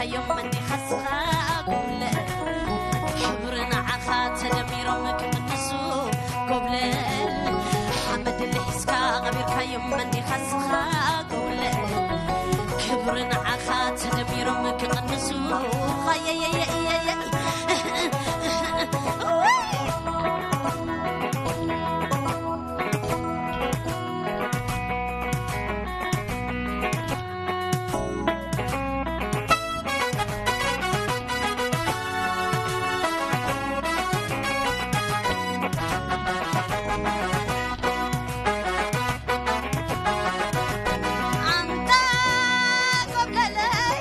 እዮም መኒኻስኻ ጎብለል፣ ክብሪ ንዓኻ ተደሚሮም ክምንሱ ጎብለል፣ ሓመድ ልሒስካ ቀቢርካዮም መኒኻስኻ ጎብለል፣ ክብሪ ንዓኻ ተደሚሮም ክቕንሱ። ኸየየየየየ። ኣንታ ጎብለለይ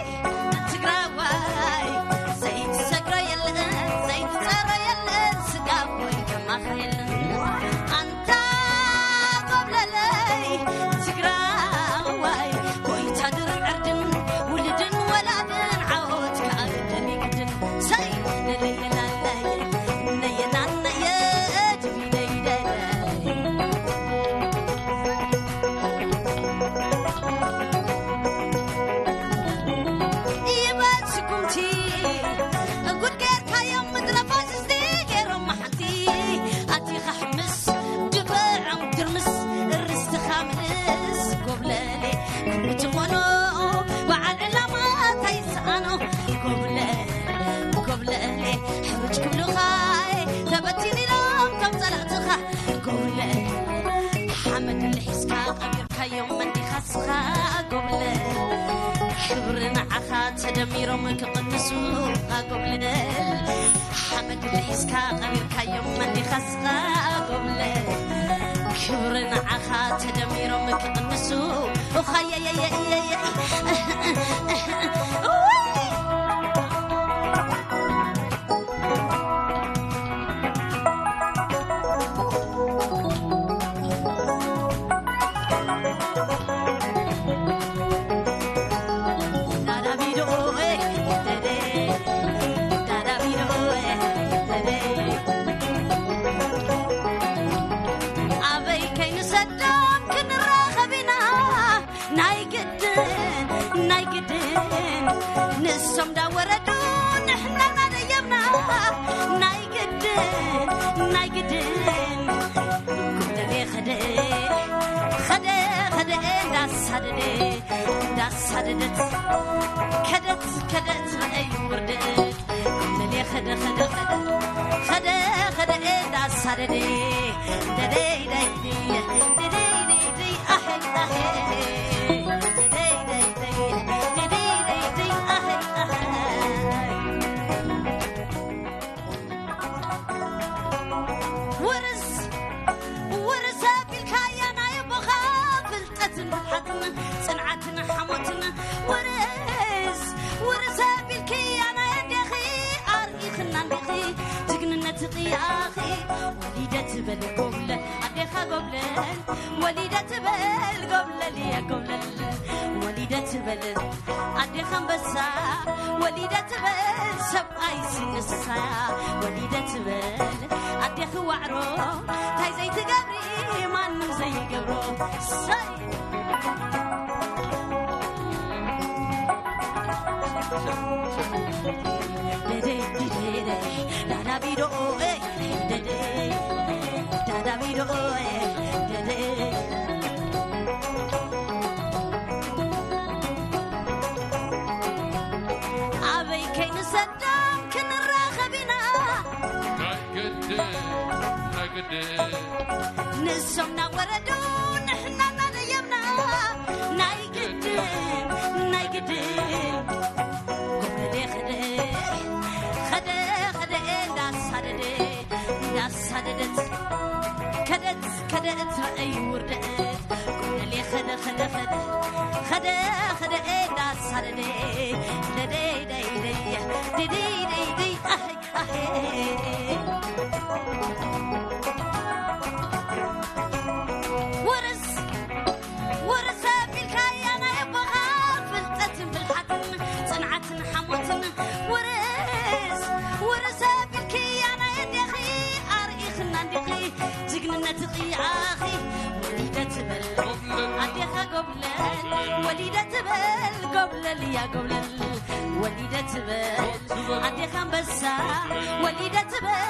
ትግራዋይ፣ ዘይትሰግሮ የለን፣ ዘይትጸሮ የለን፣ ስጋ ወይ ከማኻ የለን። ኣንታ ጎብለለይ ትግራዋይ፣ ጎይታ ድርብ ዕርድን ውልድን ወላድን ዓወት ከኣ ግድን ይግድን። ሰይ ነለየናለየ፣ ነየናነየ፣ ድቢደይደይ። ይበል ስጉምቲ፣ ጉድ ጌርካዮም ምድረ ፋሽስቲ ገይሮም መሓንቲ። ኣቲኻ ሕምስ፣ ድበዖም ድርምስ፣ ርስትኻ ምልስ፣ ጎብለሌ ኩሉ ትኾኖ፣ በዓል ዕላማ እንታይ ይስኣኖ? ጎብለሌ፣ ጎብለሌ፣ ሕርጭ ክብሉኻ፣ ተበቲኑ ኢሎም ከም ጸላእትኻ። ጎብለሌ፣ ሓመድ ልሒስካ ቀቢርካዮም መኒኻስኻ። ጎብለሌ፣ ክብሪ ንዓኻ ተደሚሮም ክቕንሱ። ጎብለሌ፣ ሓመድ ልሒስካ ቀቢርካዮም መኒኻስኻ። ጎብለሌ፣ ክብሪ ንዓኻ ተደሚሮም ክቕንሱ። ኡኻየየየየየ። ኣበይ ከይንሰዶም ክንራኸብ ኢና። ናይ ግድን፣ ናይ ግድን፣ ንሶም እንዳወረዱ ንሕና እናደየብና። ናይ ግድን፣ ናይ ግድን፣ ጉደሌ ኸደ፣ ኸደ፣ ኸደ እንዳሳደደ፣ እንዳሳደደት፣ ከደት፣ ከደት፣ ረአይ ውርደት። ለሌ ኸደ ኸደ ኸደ ኸደ ኸደ እንዳሳደደ ደደይ ደይ ደደይ ደይ ደይ ኣሄ ኣሄ ደደይ ደይ ደይ ደደይ ደይ ደይ ኣሄ ኣሄ። ውርስ ውርስ ኣቢልካያ ናይ ኣቦኻ ፍልጠትን ብልሓትን ጽንዓትን ሓሞትን ውርስ ውርስ ኣቢልክያ ናይ ኣዴኺ ኣርኢኽና እንዲኺ ጅግንነት ቅያኺ ወሊደ ትበል ጎብለል ኣዴኻ ጎብለል ወሊደ ትበል ጎብለል እያ ጎብለል ወሊደ ትበል ኣዴኻ ኣንበሳ ወሊደ ትበል ሰብኣይ ሲንሳ ወሊደ ትበል ኣዴኺ ዋዕሮ ታይ ዘይትገብሪ ማንም ዘይገብሮ ሰይ ደደይ ዲደይ ዳዳቢዶ ኤ ደደይ ዳዳቢዶ ኤ ደደይ ኣበይ ከይንሰዶም ክንራኸብ ኢና ናይ ግድን ናይ ግድን ንሶም ናወረዱ ንሕና ናደየብና ናይ ግድን ናይ ግድን ጎብለሌ ኸደ ኸደ ኸደ እንዳሳደደ እንዳሳደደት ከደት ከደት ረአይ ውርደት ጎብለሌ ኸደ ኸደ ኸደ ኸደ ኸደ እንዳሳደደ ደደይ ደይ ደይ ደደይ ደይ ደይ ኣኸይ ኣኸይ ውርስ ውርስ ኣቢልካያ ናይ ኣቦኻ ፍልጠትን ብልሓትን ጽንዓትን ሓሞትን ውርስ ውርስ ኣቢልክያ ናይ ኣዴኺ ኣርኢኽና እንዲኺ ጅግንነት ቅያኺ ወሊደ ትበል ኣዴኻ ጎብለል ወሊደ ትበል ጎብለል እያ ጎብለል ወሊደ ትበል ኣዴኻ ኣንበሳ፣ ወሊደ ትበል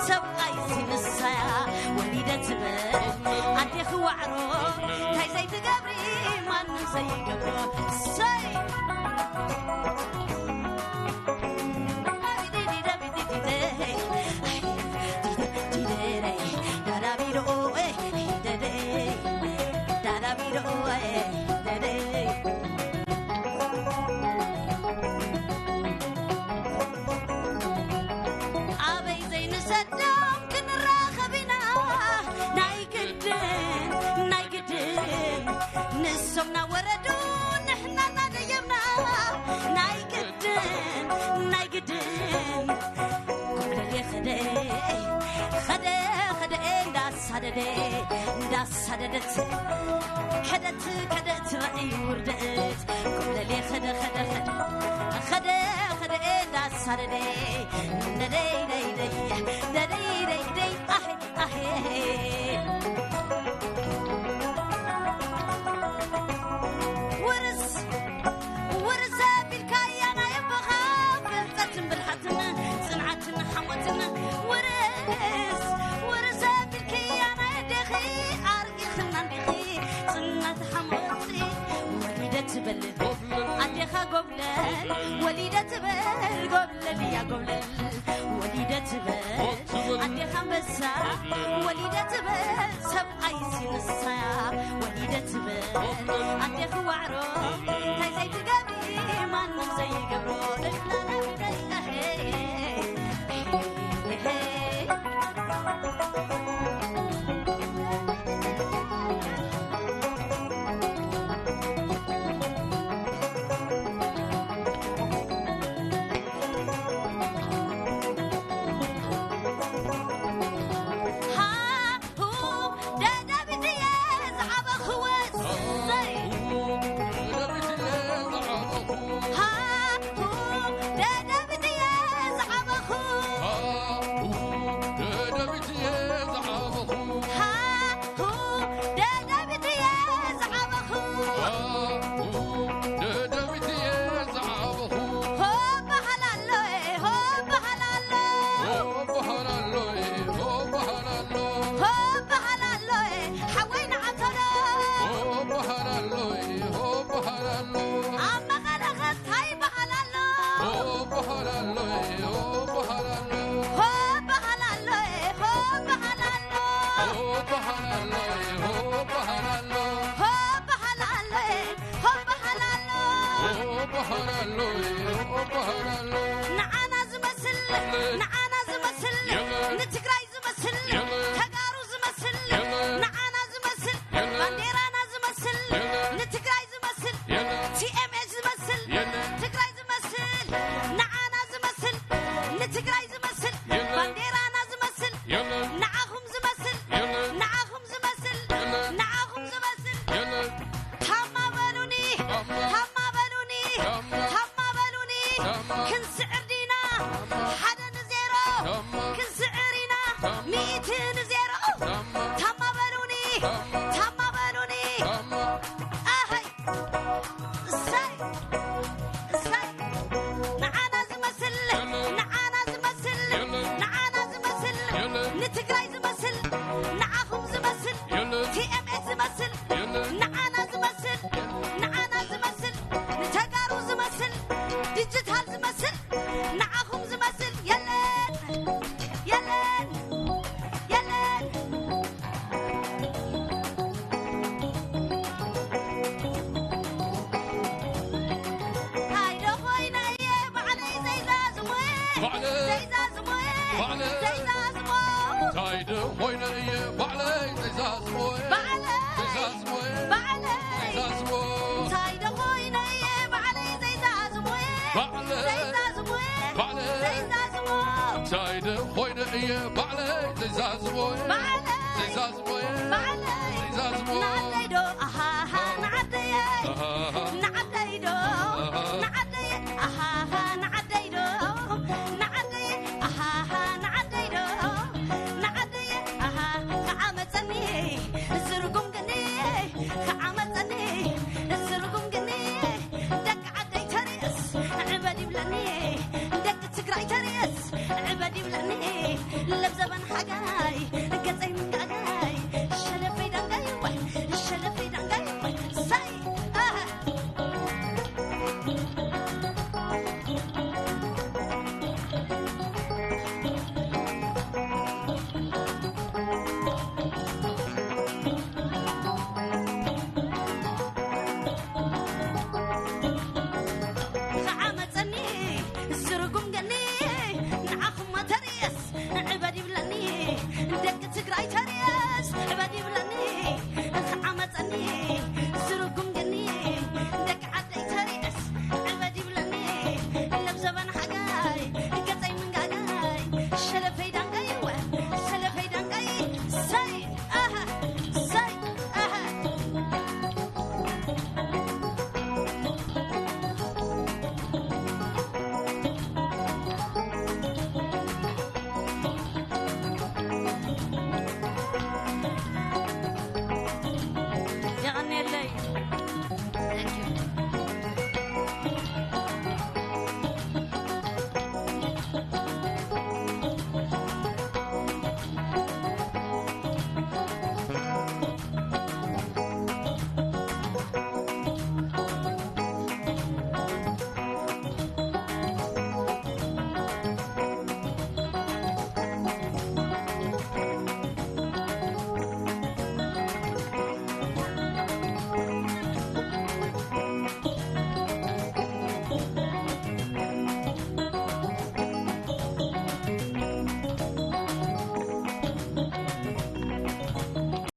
ሰብኣይሲ ንሳያ፣ ወሊደ ትበል ኣዴኺ ዋዕሮ፣ እንታይ ዘይትገብሪ ማንም ዘይገብሮ። ሰይ! ኣበይ ዘይንሰዶም ክንራኸብ ኢና፣ ናይ ግድን፣ ናይ ግድን። ንሶም ናወረዱ ንሕና ናደየብና፣ ናይ ግድን፣ ናይ ግድን። ኮብለል የኸደ፣ ኸደ፣ ኸደ እንዳሳደደ፣ እንዳሳደደት። ከደት፣ ከደት ራእይ ውርደት። ኮብለል የኸደ፣ ኸደ፣ ኸደ፣ ኸደ፣ ኸደ እንዳሳደደ። ደደይ፣ ደይ፣ ደይ፣ ደደይ፣ ደይ፣ ደይ፣ ኣሄ፣ ኣሄ። ውርስ፣ ውርስ ኣቢልካያ ናይ ኣቦኻ ፍልጠትን ብልሓትን ጽንዓትን ሓሞትን። ውርስ፣ ውርስ ኣቢልክያ ናይ ኣዴኺ ኣርጊኽና እንዲኺ ጽንዓት ሓሞትሲ። ወሊደ ትበል ኣዴኻ ጎብለል፣ ወሊደ ትበል ጎብለል እያ ጎብለል። ወሊደ ትበል ኣዴኻ ኣንበሳ፣ ወሊደ ትበል ሰብኣይሲ ንሳያ፣ ወሊደ ትበል ኣዴኺ ዋዕሮ፣ እንታይ ዘይትገብሪ ማንም ዘይገብሮ። ንዓና ዝመስል፣ ንዓና ዝመስል፣ ንትግራይ ዝመስል፣ ተጋሩ ዝመስል፣ ንዓና ዝመስል፣ ባንዴራና ዝመስል፣ ንትግራይ ዝመስል፣ ቲ ኤም ኤች ዝመስል፣ ትግራይ ዝመስል፣ ንዓና ዝመስል፣ ንትግራይ ዝመስል፣ ባንዴራና ዝመስል፣ ንዓኹም ዝመስል፣ ንዓኹም ዝመስል፣ ንዓኹም ዝመስል። ታማ በሉኒ፣ ታማ በሉኒ፣ ታማ በሉኒ። ክንስዕር ዲና ሓደ ንዜሮ፣ ክንስዕር ኢና ሚእቲ ንዜሮ። ታማ በሉኒ፣ ታማ በሉኒ። ኣሃይ፣ እሰይ፣ እሰይ። ንዓና ዝመስል፣ ንዓና ዝመስል፣ ንዓና ዝመስል፣ ንትግራይ ዝመስል፣ ንዓኹም ዝመስል፣ ቲ ኤም ኤች ዝመስል፣ ንዓና ዝመስል፣ ንዓና ዝመስል፣ ንተጋሩ ዝመስል፣ ዲጂታል ዝመስል፣ ንዓኹም ዝመስል የለን፣ የለን፣ የለን። እንታይ ዶ ኮይነ እየ ባዕለይ ዘይዛዝሞ፣ ባዕለይ፣ ዘይዛዝሞ፣ ባዕለይ፣ ዘይዛዝሞ። እንታይ ዶ ኮይነ እየ ባዕለይ ዘይዛዝሞ፣ ባዕለይ፣ ዘይዛዝሞ፣ ባዕለይ፣ ዘይዛዝሞ። እንታይ ዶ ኮይነ እየ ባዕለይ ዘይዛዝሞ፣ ባዕለይ፣ ዘይዛዝሞ፣ ባዕለይ፣ ዘይዛዝሞ። እንታይ ዶ ኮይነ እየ ባዕለይ ዘይዛዝሞ፣